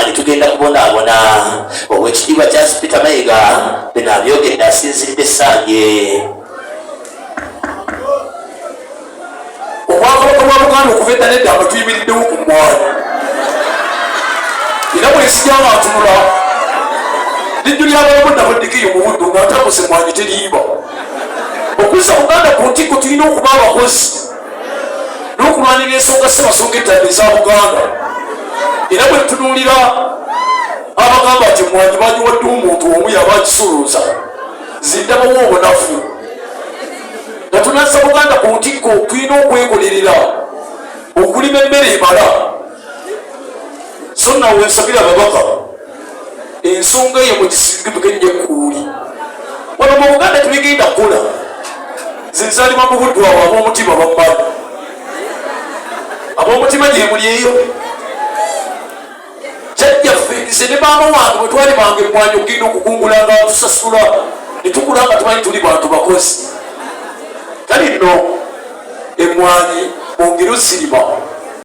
mmwanyi tugenda kubonaabona. Oweekitiibwa Charles Peter Mayiga bino abyogedde asinziridde Ssange. Obwakabaka bwa Buganda okuva edda nedda nga tuyimiriddewo ku mmwanyi, era bwe nsija nga ntunula lijjo ly'abalamu nabaddikiyo mu Buddu nga ntambuza emmwanyi terimba. Okuzza Buganda ku ntikko tulina okuba abakozi n'okulwanirira ensonga Ssebasonga ettaano eza Buganda. Era bwe tutunuulira abagamba nti emmwanyi bagiwadde omuntu omu yaba agisolooza, zindabawo obunafu. Nga tunazza Buganda ku ntikko tulina okwekolerera okulima emmere emala. So nawe nsabira ababaka ensonga eyo mugisingibuke nnyo ekkuuli. Wano mu Buganda tebigenda kukola. Nze nzaalibwa mu Buddu, awo ab'omutima bammanyi. Ab'omutima gyemuli eyo. Jjajjaffe nze ne maama wange bwe twalimanga emmwanyi okugenda okukungula nga tusasula ne tukula nga tumanyi tuli bantu bakozi. Kale nno emmwanyi bongere ozirima.